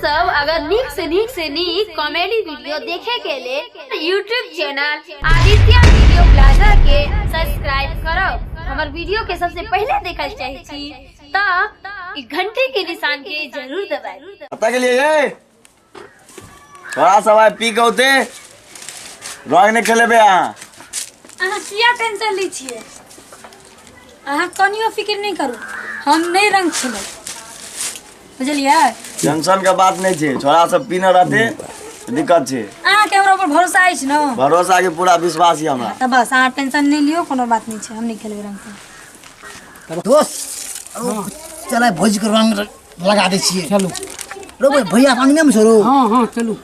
सब अगर नीक से नीक से नीक कॉमेडी वीडियो देखे के लिए YouTube channel Aditya video plaza के सब्सक्राइब करो। हमर वीडियो के सबसे पहले देखल चाहे छी त ई घंटी के निशान के जरूर दबाएब। पता के लिए ये थोड़ा सा पी के होते रंग नहीं खेलेबे। अहाँ किया टेंशन लै छियै? अहाँ कनियो फिक्र नहीं करू, हम नहीं रंग खेलब, बुझलियै? टेंशन के बात नहीं छे, छोरा सब पीने रहते दिक्कत छे। अहाँ के हमरा ऊपर भरोसा अछि न? भरोसा के पूरा विश्वास है हमरा। त बस अहाँ टेंशन नहीं लियो, कोनो बात नहीं छे, हम नहीं खेलबै रंग। दोस्त चल भौजी के रंग लगा दै छियै। चलू रो भैया अंगना में छोड़ो। हां हां चलू।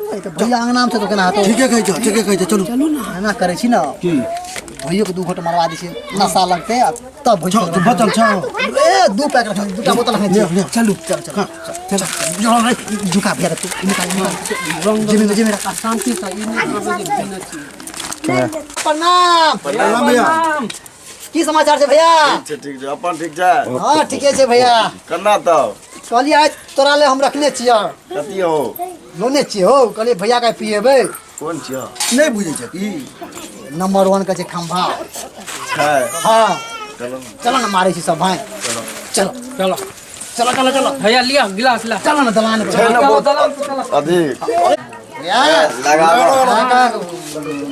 त भैया अंगना में छ त केना हेतौ? ठीके कहै छौ, ठीके कहै छौ, चलू चलू ना। एना करै छी न की भैयो के दू घोट मरवा दै छियै, नशा लगतै आ तब भौजी बचल छौ। ए दू पैक रखने, दूटा बोतल रखने छियै। चलू चल चल चल झुका भैया तू निकाल निकाल रंग जेबी में जेबी रख। शांति से ई नहीं छी। प्रणाम प्रणाम भैया, की समाचार छै भैया? ठीक छै, ठीक छै, अपन ठीक छै? हां ठीके छै भैया। केना तब? कहलियै आज तोरा ले हम रखने छियै। कथी हो? लोने छियै हो, कहलियै भैया के पिएबै। कोन छियै? नहीं बुझै छै की नंबर 1 के छै खंभा छै। हां चलो चलो ना, मारै छी सब भाई। चलो चलो चलो चलो चलो चलो भैया लिया गिलास ला। चलो ना दलान पर, चलो दलान पर चलो। अभी भैया लगा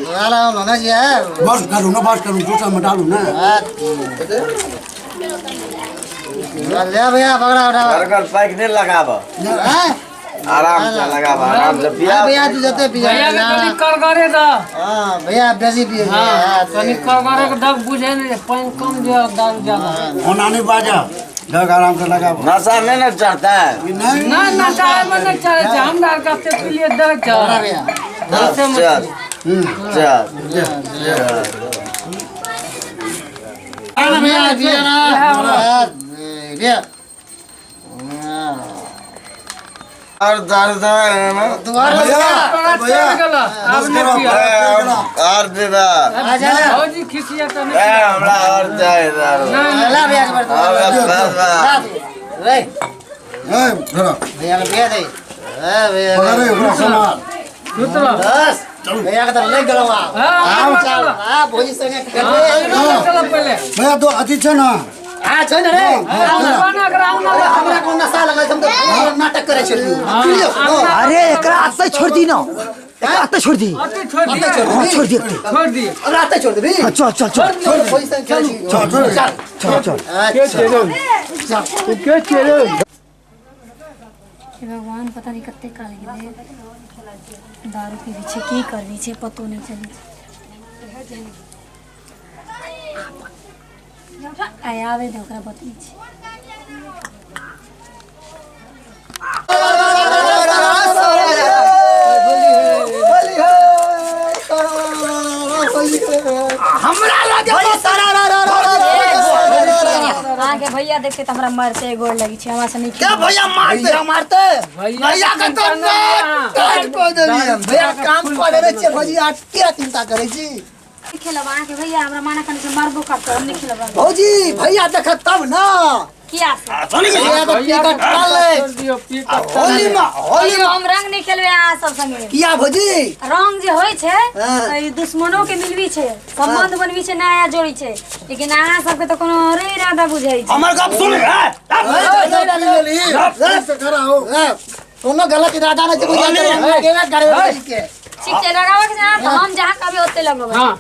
लगा ला ना जी है। बस करू ना, बस करू, जोटा में डालू ना। ले भैया पकड़ा उठा। बर्गर पैक नहीं लगाब, आराम से लगाब, आराम से पिया भैया। तू जते पिया भैया के तनी करगरे द। हां भैया बेसी पिए। हां तनी करगरे के दब बुझे नहीं, पानी कम दिया दारू ज्यादा। होना नहीं बाजा, लग आराम से लगाब। नशा नहीं ना चढ़ता है? नहीं ना, नशा में नहीं चढ़े छै, हम आर कते पी लिए दे छै। चल चल चल भैया पिया ना भैया। और दर्द है ना दोबारा भैया अब नहीं पिया और दे भौजी खिसिया त नहीं। ए हमरा और चाहे दारू। ला भैया के बार रे ए धरा भैया के पिया दे। ए भैया पकड़े ओकरा सामान सुतरा बस भैया के त ले गेलौ। हां चल आ भौजी संगे खेलबे। चल पहले भैया दो अथी छै ना। हां छै न रे, बना कराउ ना। हमरा कोन नशा लगल छै, हम त नाटक करै छलियै। अरे एकरा आते छोड़ दी ना, एकरा आते छोड़ दी, आते छोड़ दी, हां छोड़ दी, छोड़ दी, अरे आते छोड़ देबी। चल चल चल भौजी संगे खेलै छी। चल चल चल चल के चल चल के चल। हे भगवान, पता नहीं कते काल गेलै दारू पीबी छै, की करबी छै पतो नहीं चलै छै। आइ आबे दे ओकरा बतबै छी। हमरा लगे अहाँके भैया देखते त हमरा मारते, गोर लगै छै हमरा से नहीं। क्या भैया मारते? भैया मारते, भैया के तो काट को देलियै। भैया काम कऽ देने छियै भौजी, आ किया चिंता करै छी? खेलब अहाँके भैया हमरा माना कने से मारबो करतै, हम नहीं खेलब। भौजी भैया देखत तब ना। किया से? भैया तो पी के टाल ले। होली में, होली में हम रंग नहीं खेलबै अहाँ सब संगे। किया भौजी? रंग जे होय छै त ई दुश्मनो के मिलबी छै, संबंध बनबी छै, नया जोड़ी छै, लेकिन अहाँ सबके त कोनो औरे इरादा बुझै छै। हमर गप सुन। कोनो गलत इरादा नहीं छै बुझै छै, रंग लगेबे करबै भौजी के। ठीक छै, लगाबऽ के छै त हम जहाँ कहबै ओते लगबै। हां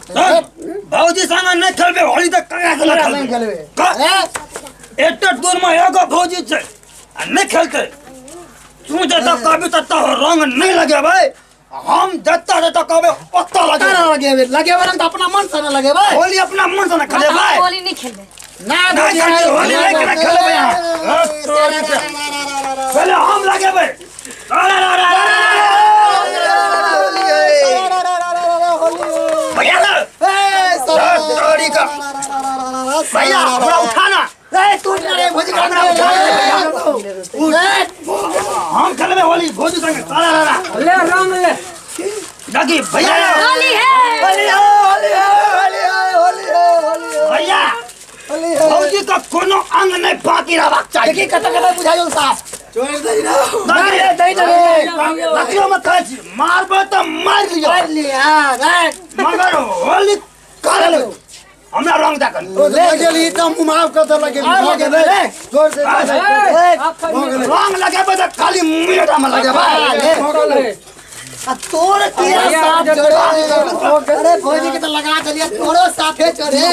भौजी संग नहीं खेलबै होली त ककरा संग नहीं खेलबै? एते दूर में एगो भौजी छै आ नहीं खेलते। तू जतऽ कहबी ततऽ रंग नहीं लगेबै, हम जतऽ जतऽ कहबै ओतऽ लगेबै। लगेबै रंग त अपना मन से न लगेबै। होली अपना मन से न खेलेबै। होली नहीं खेलबै ना, होली नहीं खेलबै। पहले हम लगेबै। भैया भैया हमरा उठाना। ए तू रे भौजी के हमरा उठा। हम खेलबै होली भौजी संगे। ले रंग ले लगी भैया। होली है, होली है, होली है, होली है, होली है, होली है भैया। होली है। भौजी का कोनो अंग नहीं बाकी रहबाक चाही। देखी कत कत बुझाइयो साफ। छोड़ दे ना दे दे देखियो मत खाइ छी मारबो त मार लियो मार लिया मगर होली कर ले हमरा रंग दे कर ले गेली त मुंह माफ कर दे लगे ले जोर से रंग लगेबे त खाली मिनट में लगेबे आ तोर किया साफ जोड़े अरे भौजी के त लगा देलिए तोरो साफे चढ़े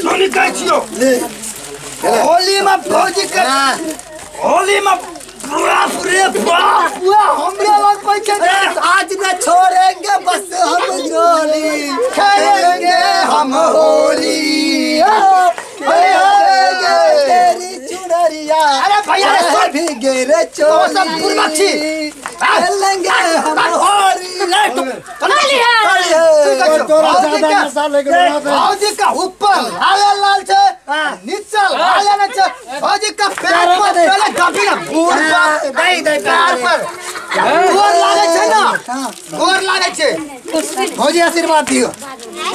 सुनी कहै छियो ले होली में भौजी के होली में बाप रे बाप हुआ हमरे लग पैसे आज न छोड़ेंगे बस हम जोली खेलेंगे हम होली तेरी चुनरिया अरे भैया रे सुन भीगे रे तो सब बुरबक छी खेलेंगे हम होली ले तू तोरा ज्यादा नशा लेके भौजी का ऊपर लाल लाल छे नीचा लाल न छे भौजी का पैर पर पहले गाभी ना गोर पर दे दे पैर पर गोर लागे छे ना गोर लागे छे भौजी आशीर्वाद दियो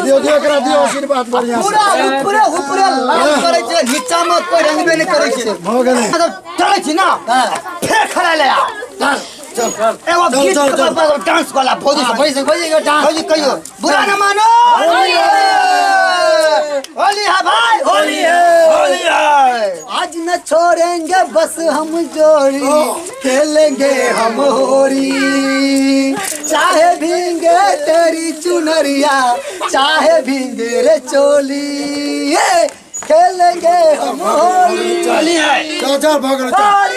दियो दियो करा दियो आशीर्वाद बढ़िया पूरा ऊपरे ऊपरे लाल करे छे नीचा में कोई रंगबे नहीं करे छे हो गेलै चलै छी ना फेर खड़ा ले आ चल चल एगो गीत पर डांस वाला भौजी से भौजी से भौजी के डांस भौजी कहियो बुरा न मानो होली है होली है भाई होली है होली है आज न छोड़ेंगे बस हम जोड़ी खेलेंगे हम होली चाहे भींगे तेरी चुनरिया चाहे भींगे रे चोली खेलेंगे हम होली होली है चल चल भऽ गेलै चल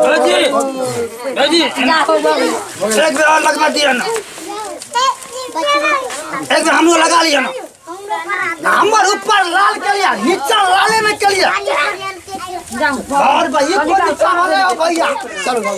भौजी भौजी एक बेर और लगवा दिया ना एक बेर हमरो लगा लिया ना हमर ऊपर लाल के लिया नीचा लाले में के लिया और भाई ये कौन सा वाला है भैया चलो।